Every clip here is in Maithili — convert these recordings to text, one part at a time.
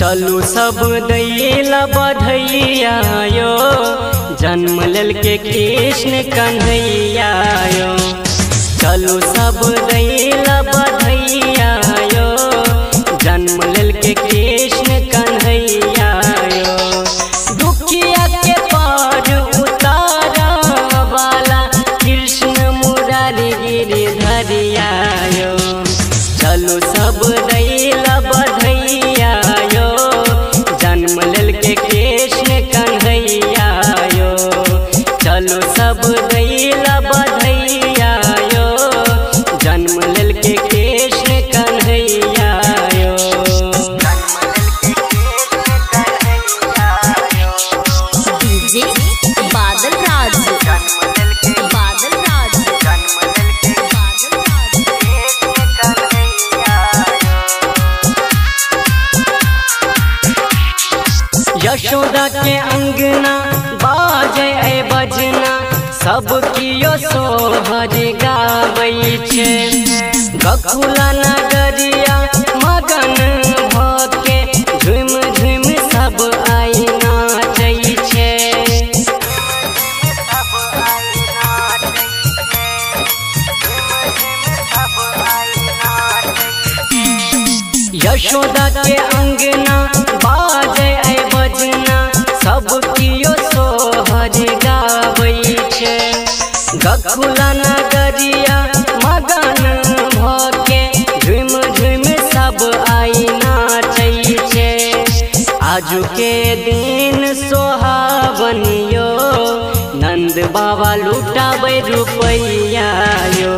चलू सब दैला बधैया यो, जन्म लेलके कृष्ण कन्हैया यो। चलू सब दैला बधैया यो, जन्म लेलके कृष्ण कन्हैया यो। दुखिया के पार उतारा वाला कृष्ण मुरारी गिरिधरिया यो। चलू सब दैला बधैया यो, जन्म लेलके कृष्ण कन्हैया यो। चलू सब दैला बधैया यो, जन्म लेलके कृष्ण कन्हैया यो। डीजे बादल राज, बादल राज, बादल राज। यशोदा के अंगना बाजे ऐ बजना, सब कियो सोहर गाबै छै। गकुला नगरिया मगन भके झुम झुम सब आई नाचै छै। यशोदा के अंगना बाजे ऐ बजना, सब कियो सोहर गाबै छै। गकुला नगरिया मगन भके झुम झुम सब आई नाचै छै। आजू के दिन सोहावन यो, नंद बाबा लुटाबै रुपैया यो।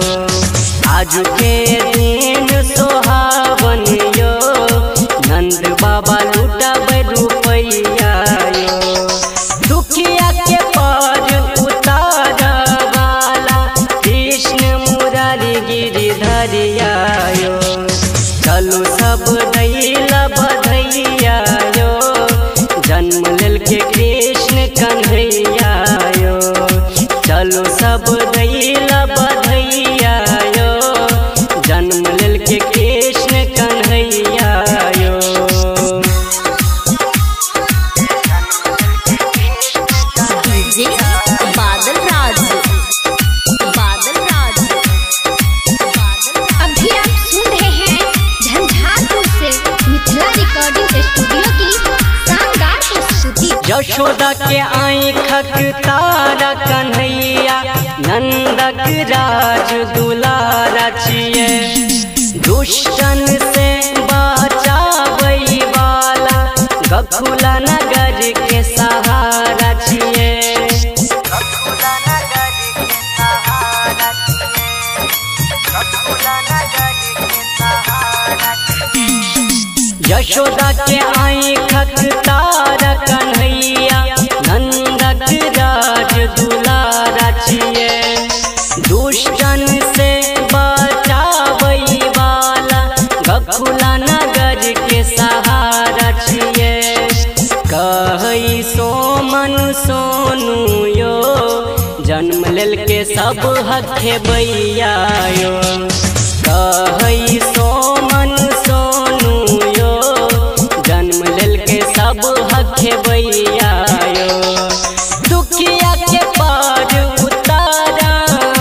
आजू के दिन सोहावन यो, नंद बाबा लुटाबै रुपैया यो। दुखिया के पार उतारा वाला कृष्ण मुरारी गिरिधरिया यो। चलू सब दैला बधैया यो, जन्म लेलके कृष्ण कन्हैया यो। चलू सब दैला बधैया यो, जन्म लेलके कृष्ण कन्हैया यो। डीजे बादल राज, बादल राज, बादल। अभी आप सुन रहे हैं झंझारपुर से मिथिला रिकॉर्डिंग स्टूडियो की शानदार प्रस्तुति। यशोदा के आँखक तारा कन्हैया, नंदक राज दुलारा छियै। दुष्टन से बचाबै वाला गकुला नगर के सहारा छियै। यशोदा के आँखक तारा कन्हैया, नंदक राज दुलारा छियै। दुष्टन से बचाबै वाला गकुला नगर के सहारा छियै। कहै सोमन सोनू यो, जन्म लेलके सब हखेबैया यो। कहै सोमन सोनू यो, जन्म लेलके सब हखेबैया यो। दुखिया के पार उतारा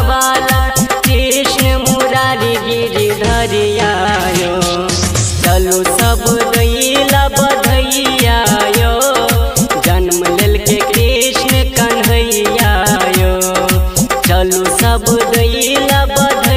वाला कृष्ण मुरारी गिरिधरिया यो। चलू सब दैला बधैया यो, जन्म लेलके कृष्ण कन्हैया यो। चलू सब दैला बधैया।